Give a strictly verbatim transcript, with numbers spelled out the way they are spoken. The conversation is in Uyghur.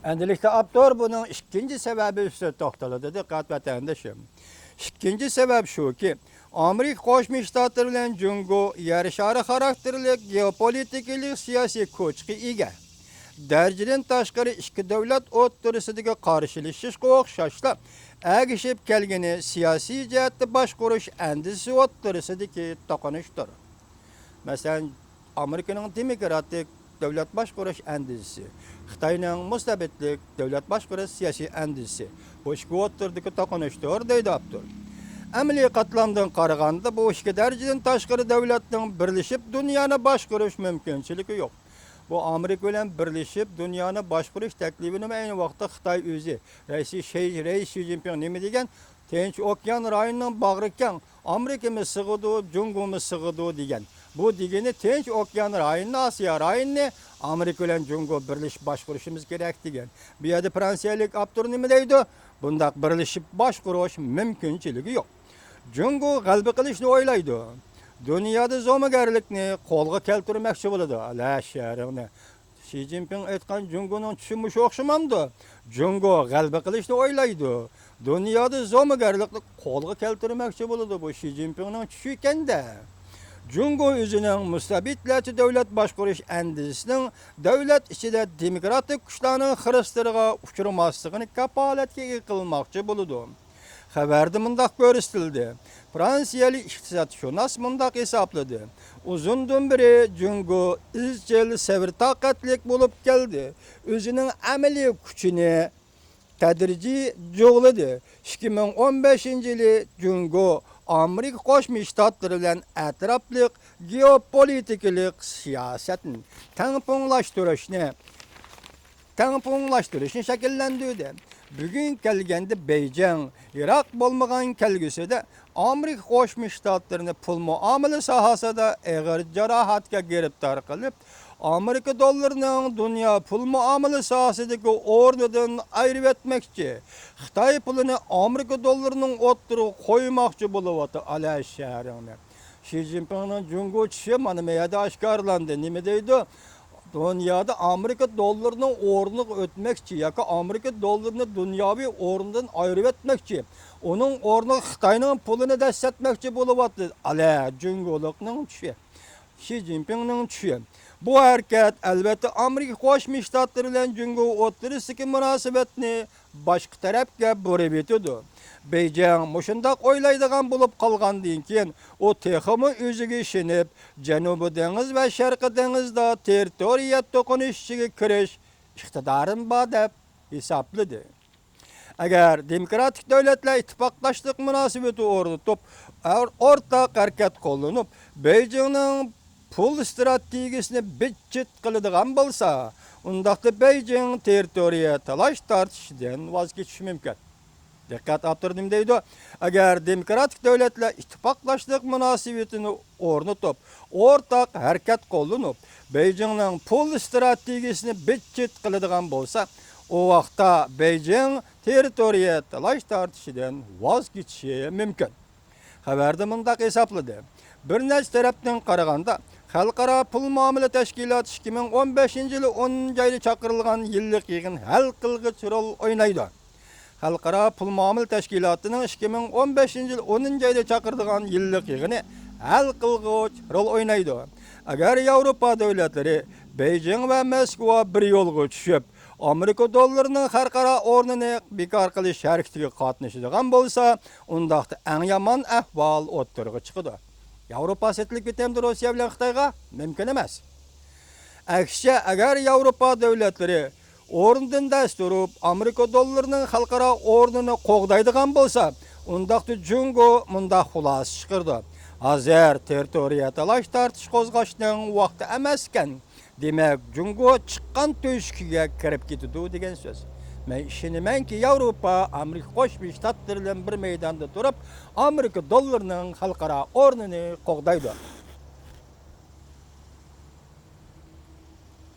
ئەمدىلىكتە ئاپتور بۇنىڭ ئىككىنچى سەۋەبى ئۈستىدە توختىلىدۇ، دىققەت ۋەتەندىشىم. ئىككىنچى سەۋەب شۇكى، ئامېرىكا قوشما شتاتلىرى بىلەن جۇڭگو يەر شارى خاراكتېرلىك گېئوپولىتىكىلىق سىياسىي كوچىغا ئىگە. دەرىجىدىن تاشقىرى ئىككى دۆلەت ئوتتۇرىسىدىكى قارشىلىشىشقا ئوخشاشلا، ئەگىشىپ كەلگىنى سىياسىي جەھەتتە باشقۇرۇش ئەندىزىسى ئوتتۇرىسىدىكى توقۇنۇشتۇر. مەسىلەن، ئامېرىكىنىڭ دېموكراتىك دۆلەت باشقۇرۇش ئەندىزىسى، خىتاينىڭ مۇستەبىتلىك دۆلەت باشقۇرۇش سىياسىي ئەندىزىسى، بۇ ئىككى ئوتتۇرىدىكى توقۇنۇشتۇر، دەيدۇ ئاپتور. ئەمەلىي قاتلامدىن قارىغاندا، بۇ ئىككى دەرىجىدىن تاشقىرى دۆلەتنىڭ بىرلىشىپ دۇنيانى باشقۇرۇش مۇمكىنچىلىكى يوق. بۇ ئامېرىكا بىلەن بىرلىشىپ دۇنيانى باشقۇرۇش تەكلىپىنى ئەينى ۋاقىتتا خىتاي ئۆزى، رەئىسى شى، رەئىس شى جىنپىڭ نېمە دېگەن؟ تىنچ ئوكيان رايونىنىڭ باغرى كەڭ، ئامېرىكىمۇ سىغىدۇ، جۇڭگومۇ سىغىدۇ دېگەن. بۇ دېگىنى تىنچ ئوكيان رايونىنى، ئاسىيا رايونىنى ئامېرىكا بىلەن جۇڭگو بىرلىشىپ باشقۇرۇشىمىز كېرەك دېگەن. بۇ يەردە فرانسىيەلىك ئاپتور نېمە دەيدۇ؟ بۇنداق بىرلىشىپ باشقۇرۇش مۇمكىنچىلىكى يوق. جۇڭگو غەلىبە قىلىشنى ئويلايدۇ. دۇنيادا زومىگەرلىكنى قولغا كەلتۈرمەكچى بولىدۇ. ئەلە شەرىڭنى. شى جىنپىڭ ئېيتقان جۇڭگونىڭ چۈشى مۇشۇ ئوخشىمامدۇ؟ جۇڭگو غەلىبە قىلىشنى ئويلايدۇ. دۇنيادا زومىگەرلىكنى قولغا كەلتۈرمەكچى بولىدۇ. بۇ شى جىنپىڭنىڭ چۈشى ئىكەن-دە. جۇڭگو ئۆزىنىڭ مۇستەبىتلەرچە دۆلەت باشقۇرۇش ئەندىزىسىنىڭ دۆلەت ئىچىدە دېموكراتىك كۈچلەرنىڭ خىرىستىرىغا ئۇچرىماسلىقىنى كاپالەتكە ئىگە قىلماقچى بولىدۇ. خەۋەردە مۇنداق كۆرسىتىلدى. فرانسىيەلىك ئىقتىسادشۇناس مۇنداق ھېسابلىدى. ئۇزۇندىن بېرى جۇڭگو ئىزچىل سەۋر-تاقەتلىك بولۇپ كەلدى. ئۆزىنىڭ ئەمەلىي كۈچىنى تەدرىجىي جۇغلىدى. ئىككى مىڭ ئون بەشىنچى يىلى جۇڭگو ئامېرىكا قوشما شتاتلىرى بىلەن ئەتراپلىق گېئوپولىتىكىلىق سىياسەتنى تەڭپۇڭلاشتۇرۇشنى، تەڭپۇڭلاشتۇرۇشنى شەكىللەندۈردى. بۈگۈن كەلگەندە بېيجىڭ يىراق بولمىغان كەلگۈسىدە ئامېرىكا قوشما شتاتلىرىنى پۇل مۇئامىلە ساھەسىدە ئېغىر جاراھەتكە گىرىپتار قىلىپ، ئامېرىكا دوللىرىنىڭ دۇنيا پۇل مۇئامىلە ساھەسىدىكى ئورنىدىن ئايرىۋەتمەكچى، خىتاي پۇلىنى ئامېرىكا دوللىرىنىڭ ئوتتۇرىغا قويماقچى بولۇۋاتىدۇ. ئەلە شەرىڭنى. شى جىنپىڭنىڭ جۇڭگو چۈشى مانا مۇ يەردە ئاشكارىلاندى. نېمە دەيدۇ؟ دۇنيادا ئامېرىكا دوللىرىنىڭ ئورنىغا ئۆتمەكچى ياكى ئامېرىكا دوللىرىنى دۇنياۋى ئورنىدىن ئايرىۋەتمەكچى، ئۇنىڭ ئورنىغا خىتاينىڭ پۇلىنى دەسسەتمەكچى بولۇۋاتىدۇ. ئەلە جۇڭگولۇقنىڭ چۈشى. شى جىنپىڭنىڭ چۈشى. بۇ ھەرىكەت، ئەلۋەتتە، ئامېرىكا قوشما شتاتلىرى بىلەن جۇڭگو ئوتتۇرىسىدىكى مۇناسىۋەتنى باشقا تەرەپكە بۇرۇۋېتىدۇ. بېيجىڭ مۇشۇنداق ئويلايدىغان بولۇپ قالغاندىن كېيىن، ئۇ تېخىمۇ ئۆزىگە ئىشىنىپ، جەنۇبىي دېڭىز ۋە شەرقىي دېڭىزدا تېررىتورىيە توقۇنۇشۇشىغا كىرىش ئىقتىدارىم بار دەپ ھېسابلىدى. ئەگەر دېموكراتىك دۆلەتلەر ئىتتىپاقداشلىق مۇناسىۋىتى ئورنىتىپ، ئور-، ئورتاق ھەرىكەت قوللىنىپ، بېيجىڭنىڭ پۇل ئىستراتېگىيىسىنى بىت-چىت قىلىدىغان بولسا، ئۇنداقتا بېيجىڭ تېررىتورىيە تالاش-تارتىشىدىن ۋاز كېچىشى مۇمكىن. دىققەت، ئاپتور نېمە دەيدۇ؟ ئەگەر دېموكراتىك دۆلەتلەر ئىتتىپاقداشلىق مۇناسىۋىتىنى ئورنىتىپ، ئورتاق ھەرىكەت قوللىنىپ، بېيجىڭنىڭ پۇل ئىستراتېگىيىسىنى بىت-چىت قىلىدىغان بولسا، ئۇ ۋاقىتتا بېيجىڭ تېررىتورىيە تالاش-تارتىشىدىن ۋاز كېچىشى مۇمكىن. خەۋەردە مۇنداق ھېسابلىدى، بىر نەچچە تەرەپتىن قارىغاندا، خەلقئارا پۇل مۇئامىلە تەشكىلاتى ئىككى مىڭ ئون بەشىنچى يىلى ئونىنچى ئايدا چاقىرىلغان يىللىق يىغىن ھەل قىلغۇچ رول ئوينايدۇ. خەلقئارا پۇل مۇئامىلە تەشكىلاتىنىڭ ئىككى مىڭ ئون بەشىنچى يىل ئونىنچى ئايدا چاقىرىدىغان يىللىق يىغىنى ھەل قىلغۇچ رول ئوينايدۇ. ئەگەر ياۋروپا دۆلەتلىرى بېيجىڭ ۋە موسكۋا بىر يولغا چۈشۈپ، ئامېرىكا دوللىرىنىڭ خەلقئارا ئورنىنى بىكار قىلىش ھەرىكىتىگە قاتنىشىدىغان بولسا، ئۇنداقتا ئەڭ يامان ئەھۋال ئوتتۇرىغا چىقىدۇ. ياۋروپا سېتىلىپ كېتەمدۇ روسىيە بىلەن خىتايغا؟ مۇمكىن ئەمەس. ئەكسىچە، ئەگەر ياۋروپا دۆلەتلىرى ئورنىدىن دەس تۇرۇپ، ئامېرىكا دوللىرىنىڭ خەلقئارا ئورنىنى قوغدايدىغان بولسا، ئۇنداقتا جۇڭگو مۇنداق خۇلاسە چىقىرىدۇ، ھازىر تېررىتورىيە تالاش-تارتىش قوزغاشنىڭ ۋاقتى ئەمەسكەن. دېمەك، جۇڭگو چىققان تۆشۈكىگە كىرىپ كېتىدۇ دېگەن سۆز. مەن ئىشىنىمەنكى، ياۋروپا ئامېرىكا قوشما شتاتلىرى بىلەن بىر مەيداندا تۇرۇپ، ئامېرىكا دوللىرىنىڭ خەلقئارا ئورنىنى قوغدايدۇ.